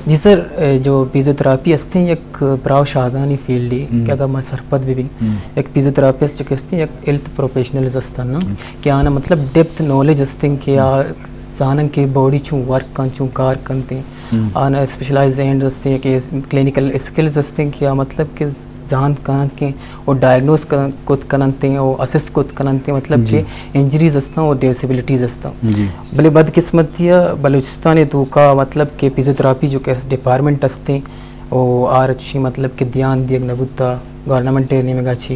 جی سر، اے، جو فیزیوتھراپی ہستیں یک براہ شاہگانی فیلڈے ہم۔ کہ اگر ما سرپد بہ بیں، ہم۔ یک فیزیوتھراپسٹ جو کہ ہستیں یک ہیلتھ پروفیشنلز ہستن نا، ہم۔ کہ آنا مطلب ڈیپتھ نالج ہستیں کہ آ ہم۔ زانن کہ باڈی چون ورک کن، چون کار کنتے۔ ہم۔ آنا اسپیشلائز اینڈ ہستیں کہ کلینیکل اسکلز ہستیں کہ آ مطلب کہ زانت کننت کہ او ڈائگنوز کن-، کت کننت او اسس کت کننت مطلب جی۔ کہ انجریز ہستاں او ڈسیبلٹیز ہستاں۔ جی۔ بلے بدقسمتی ءَ بلوچستان ءِ توکا مطلب کہ فیزیوتھراپی جو کہ ڈپارٹمنٹ ہستیں او آر چشیں مطلب کہ دھیان دیگ نہ بوتا گورنمنٹ ءِ نیمگا چی۔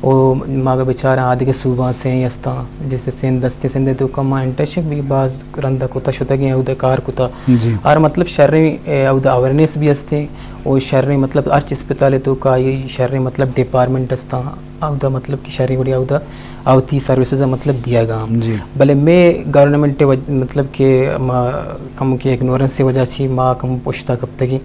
او ما اگہ بچاراں آدگہ صوباں سے ہستاں، جیسے سندھ ہستیں، سندھ ءِ توکا ما انٹرنشپ بھی باز رندا کتا، شتگیں اودا کار کتا۔ جی۔ آر مطلب شریں، اے، اودا اویئرنیس بھی ہستیں۔ او شریں مطلب ہرچ اسپتال ءِ توکا آئی شریں مطلب ڈپارٹمنٹ ہستاں، اودا مطلب کہ شریں وڑے اودا آ وتی سروسز مطلب دیگا۔ جی۔ بلے مئے گورنمنٹ ءِ وج-، مطلب کہ ما کم کہ اگنورنس ءِ وجہ چی ما کم پشتا کپتگیں۔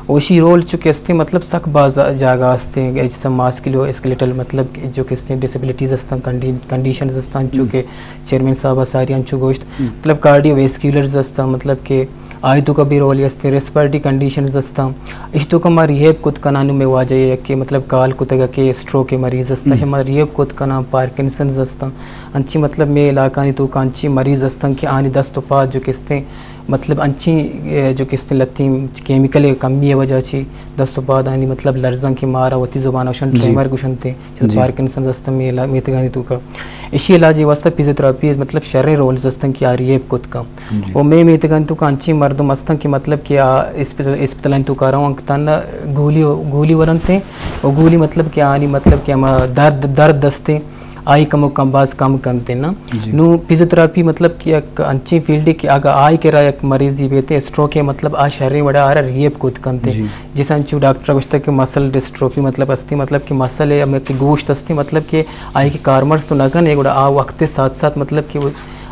او اشی رول چو کہ ہستیں مطلب سک باز جاگہ ہستیں، جیسے ماسکولو اسکیلیٹل مطلب کہ جو کہ ہستیں ڈسیبلٹیز ہستاں، کنڈی-، کنڈیشنز ہستاں، چو ہم۔ کہ چیئرمین صاحب ءَ ساری انچو گوشت، ہم۔ مطلب کارڈیو ویسکیولرز ہستاں، مطلب کہ آئی توکا بھی رولی ہستیں، ریسپریٹری کنڈیشنز ہستاں۔ اش توکا ما ریہیب کت کناں، نوں مئے واجہ ءَ یکے مطلب کال کتگا کہ اسٹروک ءِ مریض ہستاں، ہم۔ اش ما ریہیب کت کناں، پارکنسنز ہستاں۔ انچی مطلب مئے علاقانی توکا انچی مریض ہستاں کہ آنی دست و پاد جو کہ ہستیں مطلب انچی، اے، جو کہ ہستیں لتیں کیمیکل ءِ کمی ءِ وجہ چی دست و پاد آنی مطلب لرزاں کہ مارا وتی زبان ءَ گوشن جی۔ ٹریمر گوشنتے۔ چہ جی۔ پارکنسنز ہستاں مئے علا-، مئے تگانی توکا۔ اشی علاج ءِ واسطہ فیزیوتھراپی مطلب شریں رولز ہستاں کہ آ ریہیب کت کن۔ جی۔ و مئے میتگانی توکا انچیں مردم ہستاں کہ مطلب کہ آ اسپتال، اسپتالانی توکا روان کہ تہنا گولی، گولی ورنتے و گولی مطلب کہ آنی مطلب کہ ہما درد، درد ہستیں آئی کمو کم باز کم کنتے نا۔ جی۔ نوں فیزیوتھراپی مطلب کہ یک انچیں فیلڈے کہ اگہ آئی کرا یک مریضی بیتے اسٹروک ءِ مطلب آ شریں وڑا آرا ریہیب کت کنتے۔ جی۔ جیسے انچو ڈاکٹر ءَ گوشتگ کہ مسل ڈسٹروفی مطلب ہستی، مطلب کہ مسل ءِ ہمے کہ گوشت ہستی، مطلب کہ آئی کہ کارمرز تو نہ کن، گڑا آ وقت ءِ ساتھ ساتھ مطلب کہ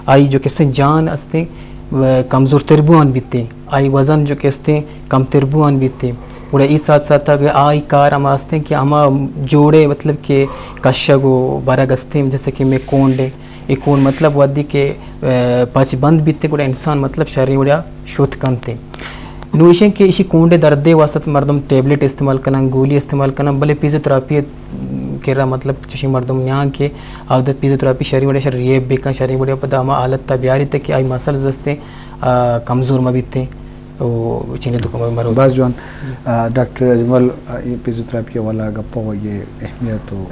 آئی جو کہ استیں جان ہستیں، و کمزور تر بوان بیتیں، آئی وزن جو کہ استیں کم تر بوان بیتیں۔ گڑا ای ساتھ ساتھ اگہ آئی کار ہما ہستیں کہ ہما جوڑے مطلب کہ کشگ و برگ ہستیں، جیسے کہ مئے کونڈ ءِ اے کون مطلب وھدی کہ، ءَ، پچ بند بیت گڑا انسان مطلب شریں وڑا شت کنت۔ نوں ایشیں کہ ایشی کونڈ ءِ درد ءِ واسطہ مردم ٹیبلٹ استعمال کنن، گولی استعمال کنن، بلے فیزیوتھراپی ءِ کرا مطلب چشیں مردم نیاں کہ آودا فیزیوتھراپی شریں وڑا شر ریہیب بکن، شریں وڑا پدا ہما حالت ءَ بیاریت کہ آئی مسلز ہستیں، آ، کمزور مہ بیتیں۔ او چینے تو کمر مرو۔ باز جوان۔ آ، ڈاکٹر اجمل، آ، اے فیزیوتھراپی حوالہ گپ و یہ اہمیت و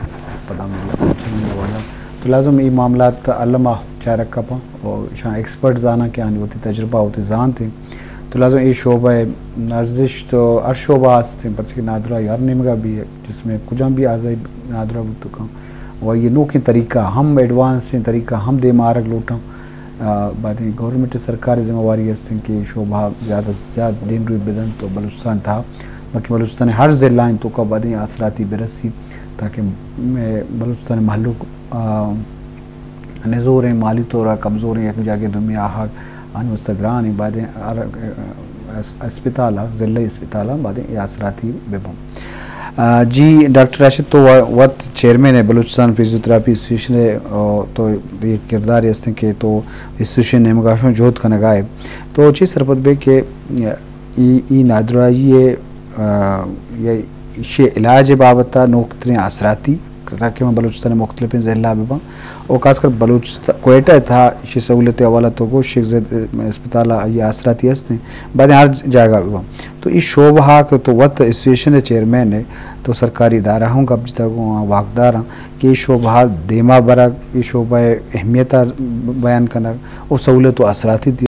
پدا مطلب سمجھنے حوالہ۔ تو لازم اے معاملات علما چارگ کپاں و شان ایکسپرٹ زاناں کہ آنی وتی تجربہ وتی زانت ہیں۔ تو لازم اے شعبہ ارزشت و ہر شعبہ ہست ہیں، پرچہ کہ نادراہی ہر نیمگا بھی ہے، جسم کجام بھی اعضائی نادراہ بوت کن۔ و یہ نوکیں طریقہ ہم، ایڈوانس طریقہ ہم دیم آرگ لوٹاں۔ آ، بادیں گورنمنٹ سرکار ذمہ واری است کہ شعبہ زیادہ سے زیادہ دیمروی بدنت و بلوچستان تھا، بلکہ بلوچستان ہر ضلع توکا بادیں آسراتی برسی تاکہ مئے بلوچستان مہلوک، آ، نزوریں مالی طور کمزوریں یک جاگے دومی آہگ آنی واسطہ گران بادیں ہر، آ، اس-، اسپتال، ضلعی اسپتال بادیں اے آسراتی ببن۔ آ، جی ڈاکٹر راشد، تو و-، وت چیئرمین ہے بلوچستان فیزیوتھراپی ایسوسیشن ہے، آ، تو یہ کردار ہستیں کہ تو ایسوسیشن نیمگا شوں جہد کنگا ہے۔ تو چی سرپد بے کہ ای، ای نادراہی ہے، آ، یا ایشی علاج بابت نوکترین آسراتی تاکہ من بلوچستان مختلف ضلع ببن۔ و خاص کر بلوچستان، کوئٹہ تھا ایشی سہولت حوالہ تو گوش شیخ زید، م، اسپتال آئی آسراتی ہستیں، بعد ہر جاگہ ببن۔ تو ای شعبہ کہ تو وت ایسوسیشن چیئرمین ہے، تو سرکاری ادارہ ہوں گپ جتا گو واقدار ہاں کہ ای شعبہ دیما برگ، ای شعبہ اہمیت بیان کنگ و سہولت و آسراتی